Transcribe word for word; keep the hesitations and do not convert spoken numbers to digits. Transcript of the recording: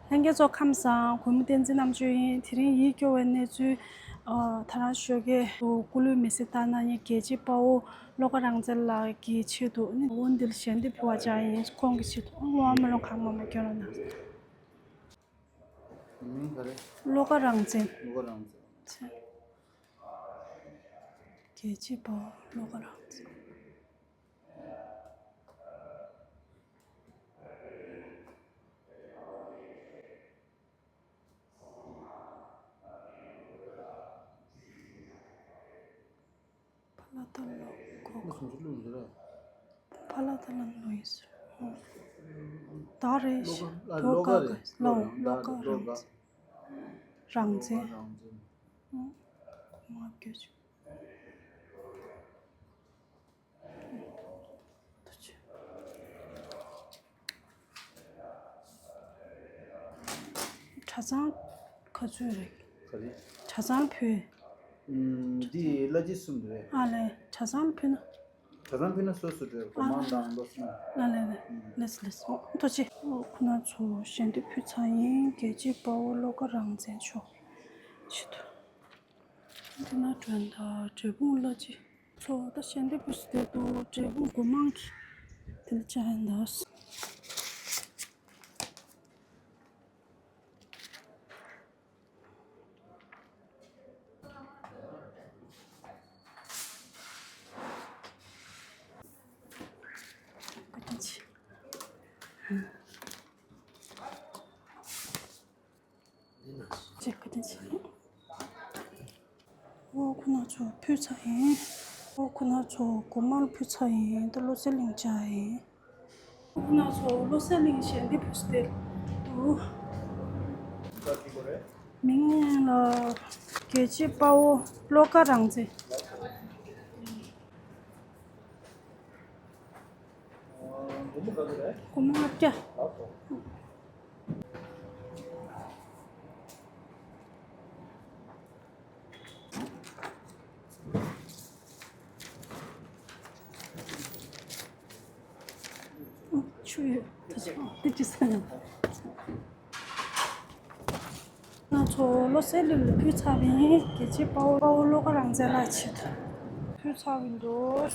ལྷན་རྒྱས་ཚོ་ཁམས་བཟང་། གུས་མོ་བསྟན་འཛིན་རྣམ་དཔྱོད་ཡིན། དེ་རིང་ཡིད་སྐྱོ་བའི་གནས་ཚུལ། ཨ། ད་རང་ཞོགས་ཀས་སྐུ་ལུས་མེ་སྲེག་བཏང་གནང་མཁན་རྒྱལ་གཅེས་དཔའ་བོ་བློ་དགའ་རང་བཙན་ལགས་ཀྱི་ཆེད་དུ་ནི་འོ་འདིར་ཞལ་འདེབས་ཕུལ་བར་བཅར་ཡིན། ཁོང་གི་ཆེད་དུ། ཨ། ངོ་མ་ལོང་གང་མང་མང་སྐྱོན་རོགས་གནང་། མིང་ག་རེ། བློ་དགའ་རང་བཙན། བློ་དགའ་རང་བཙན། རྒྱལ་གཅེས་དཔའ་བོ་བློ་དགའ་རང་བཙན། ཕ་ལ་ཏ་ལ་ལོ་གོ་ག །ཕ་ལ་ཏ་ལ་ལོ་ཡིས། ད་རེ་ཤི་ལོ་ག་ག་ལོ་ལོ་ག་རང་བཙན། རང་བཙན། མ་སྐྱོ་ཆུ། གྲྭ་ཚང་ག་ཚོད་རེད། ག་རེ། གྲྭ་ཚང་ཕུལ། ཨུམ། འདི་གླ་སྤྱི་གསུམ་རེད། ཨ་ལས། གྲྭ་ཚང་ཕུལ་ན། གྲྭ་ཚང་ཕུལ་ན་སོ་སོ་སྤྲད། སྒོ་མང་དང་ལོ་གསུམ། ཨ་ལས་ལས། ལགས་སོ་ལགས་སོ། ཨོ། ཐུགས་རྗེ་ཆེ། ཨོ། ཁོ་ན་ཚོ་ཞལ་འདེབས་ཕུལ་ཚར་ཡིན། རྒྱལ་གཅེས་དཔའ་བོ་བློ་དགའ་རང་བཙན་མཆོག་ཆེད་དུ། འདི་ན་དོན་དག་འབྲས་སྤུངས་གླ་སྤྱི་ཚོ་ད་ཞལ་འདེབས་ཕུལ་སྲོལ་འདུག་འབྲས་སྤུངས་སྒོ་མང་གི་དེ་ལ་བཅར་ཡིན་ད། བཀའ་དྲིན་ཆེ། ཅེས་བཀའ་དྲིན་ཆེ། ཨོ། ཁོ་ན་ཚོ་ཕུལ་ཚར་ཡིན། ཨོ། ཁོ་ན་ཚོ་སྒོ་མང་ཕུལ་ཚར་ཡིན། ད་བློ་གསལ་གླིང་བཅར་ཡིན། ཁོ་ན་ཚོ་བློ་གསལ་གླིང་ཞལ་འདེབས་ཕུལ་སྲོལ་འདུག་མིང་ལ་རྒྱལ་གཅེས་དཔའ་བོ་བློ་དགའ་རང་བཙན། སྒོར་མོ་ལྔ་བརྒྱ། ཆུ་ཡོད། ད་ཆ་འདི་ཅི་ཟེར་ན། ང་ཚོ་བློ་གསལ་གླིང་ལ་ཕུལ་ཚར་བ་ཡིན། རྒྱལ་གཅེས་དཔའ་བོ་དཔའ་བོ་བློ་དགའ་རང་བཙན་ལགས་ཆེད་དུ་ཕུལ་ཚར་བ་ཡིན་འདུག